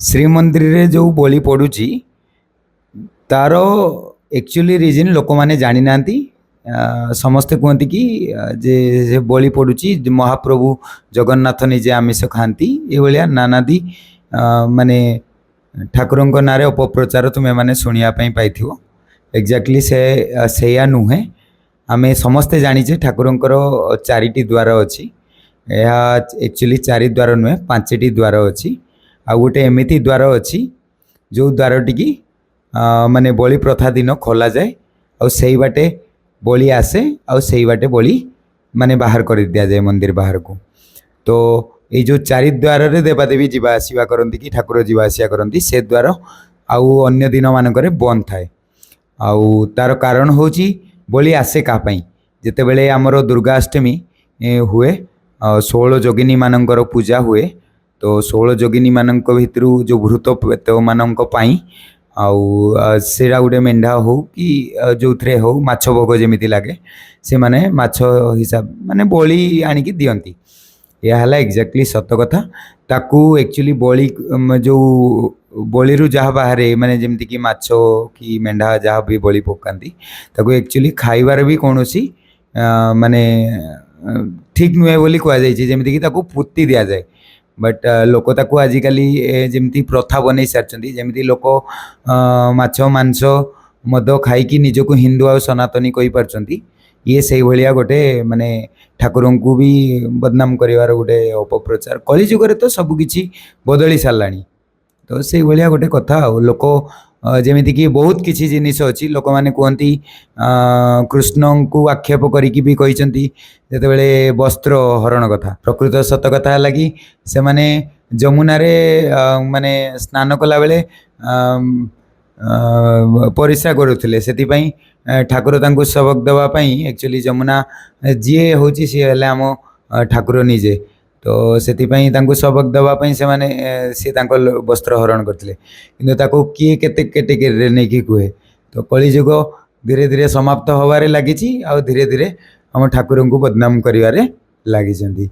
ଶ୍ରୀମନ୍ଦିରରେ ଯେଉଁ ବଳି ପଡ଼ୁଛି, ତାର ଆକ୍ଚୁଆଲି ରିଜନ୍ ଲୋକମାନେ ଜାଣିନାହାନ୍ତି। ସମସ୍ତେ କୁହନ୍ତି କି ଯେ ସେ ବଳି ପଡ଼ୁଛି, ମହାପ୍ରଭୁ ଜଗନ୍ନାଥ ନିଜେ ଆମିଷ ଖାଆନ୍ତି। ଏଇଭଳିଆ ନାନାଦି ମାନେ ଠାକୁରଙ୍କ ନାଁରେ ଅପପ୍ରଚାର ତୁମେମାନେ ଶୁଣିବା ପାଇଁ ପାଇଥିବ। ଏକ୍ଜାକ୍ଟଲି ସେ ସେଇଆ ନୁହେଁ। ଆମେ ସମସ୍ତେ ଜାଣିଛେ ଠାକୁରଙ୍କର ଚାରିଟି ଦ୍ୱାର ଅଛି। ଏହା ଆକ୍ଚୁଆଲି ଚାରି ଦ୍ୱାର ନୁହେଁ, ପାଞ୍ଚଟି ଦ୍ୱାର ଅଛି। ଆଉ ଗୋଟେ ଏମିତି ଦ୍ୱାର ଅଛି, ଯେଉଁ ଦ୍ୱାରଟିକି ମାନେ ବଳି ପ୍ରଥା ଦିନ ଖୋଲାଯାଏ, ଆଉ ସେଇ ବାଟେ ବଳି ଆସେ, ଆଉ ସେଇ ବାଟେ ବଳି ମାନେ ବାହାର କରି ଦିଆଯାଏ ମନ୍ଦିର ବାହାରକୁ। ତ ଏଇ ଯେଉଁ ଚାରି ଦ୍ୱାରରେ ଦେବାଦେବୀ ଯିବା ଆସିବା କରନ୍ତି କି ଠାକୁର ଯିବା ଆସିବା କରନ୍ତି, ସେ ଦ୍ୱାର ଆଉ ଅନ୍ୟ ଦିନମାନଙ୍କରେ ବନ୍ଦ ଥାଏ। ଆଉ ତାର କାରଣ ହେଉଛି, ବଳି ଆସେ କାହା ପାଇଁ? ଯେତେବେଳେ ଆମର ଦୁର୍ଗାଷ୍ଟମୀ ହୁଏ, 16 ଯୋଗିନୀମାନଙ୍କର ପୂଜା ହୁଏ, ତ 16 ଯୋଗିନୀମାନଙ୍କ ଭିତରୁ ଯେଉଁ ଭୂତ ପ୍ରେତମାନଙ୍କ ପାଇଁ, ଆଉ ସେଇଟା ଗୋଟେ ମେଣ୍ଢା ହଉ କି ଯେଉଁଥିରେ ହଉ, ମାଛ ଭୋଗ ଯେମିତି ଲାଗେ, ସେମାନେ ମାଛ ହିସାବ ମାନେ ବଳି ଆଣିକି ଦିଅନ୍ତି। ଏହା ହେଲା ଏକ୍ଜାକ୍ଟଲି ସତ କଥା। ତାକୁ ଆକ୍ଚୁଆଲି ବଳି ଯେଉଁ ବଳିରୁ ଯାହା ବାହାରେ, ମାନେ ଯେମିତିକି ମାଛ କି ମେଣ୍ଢା ଯାହା ବି ବଳି ପକାନ୍ତି, ତାକୁ ଆକ୍ଚୁଆଲି ଖାଇବାର ବି କୌଣସି ମାନେ ଠିକ୍ ନୁହେଁ ବୋଲି କୁହାଯାଇଛି। ଯେମିତିକି ତାକୁ ପୋତି ଦିଆଯାଏ। ବଟ୍ ଲୋକ ତାକୁ ଆଜିକାଲି ଯେମିତି ପ୍ରଥା ବନେଇ ସାରିଛନ୍ତି, ଯେମିତି ଲୋକ ମାଛ, ମାଂସ, ମଦ ଖାଇକି ନିଜକୁ ହିନ୍ଦୁ ଆଉ ସନାତନୀ କହିପାରୁଛନ୍ତି, ଇଏ ସେଇଭଳିଆ ଗୋଟେ ମାନେ ଠାକୁରଙ୍କୁ ବି ବଦନାମ କରିବାର ଗୋଟେ ଅପପ୍ରଚାର। କଳିଯୁଗରେ ତ ସବୁକିଛି ବଦଳି ସାରିଲାଣି। ତ ସେଇଭଳିଆ ଗୋଟେ କଥା। ଆଉ ଲୋକ ଯେମିତିକି ବହୁତ କିଛି ଜିନିଷ ଅଛି, ଲୋକମାନେ କୁହନ୍ତି, କୃଷ୍ଣଙ୍କୁ ଆକ୍ଷେପ କରିକି ବି କହିଛନ୍ତି ଯେତେବେଳେ ବସ୍ତ୍ର ହରଣ କଥା। ପ୍ରକୃତ ସତ କଥା ହେଲା କି ସେମାନେ ଯମୁନାରେ ମାନେ ସ୍ନାନ କଲାବେଳେ ପରିସ୍ରା କରୁଥିଲେ। ସେଥିପାଇଁ ଠାକୁର ତାଙ୍କୁ ସବକ ଦେବା ପାଇଁ, ଆକ୍ଚୁଆଲି ଯମୁନା ଯିଏ ହେଉଛି ସିଏ ହେଲେ ଆମ ଠାକୁର ନିଜେ, ତ ସେଥିପାଇଁ ତାଙ୍କୁ ସବକ ଦେବା ପାଇଁ ସେମାନେ ସିଏ ତାଙ୍କ ବସ୍ତ୍ର ହରଣ କରିଥିଲେ। କିନ୍ତୁ ତାକୁ କିଏ କେତେ କ୍ୟାଟେଗୋରୀରେ ନେଇକି କୁହେ। ତ କଳିଯୁଗ ଧୀରେ ଧୀରେ ସମାପ୍ତ ହେବାରେ ଲାଗିଛି, ଆଉ ଧୀରେ ଧୀରେ ଆମ ଠାକୁରଙ୍କୁ ବଦନାମ କରିବାରେ ଲାଗିଛନ୍ତି।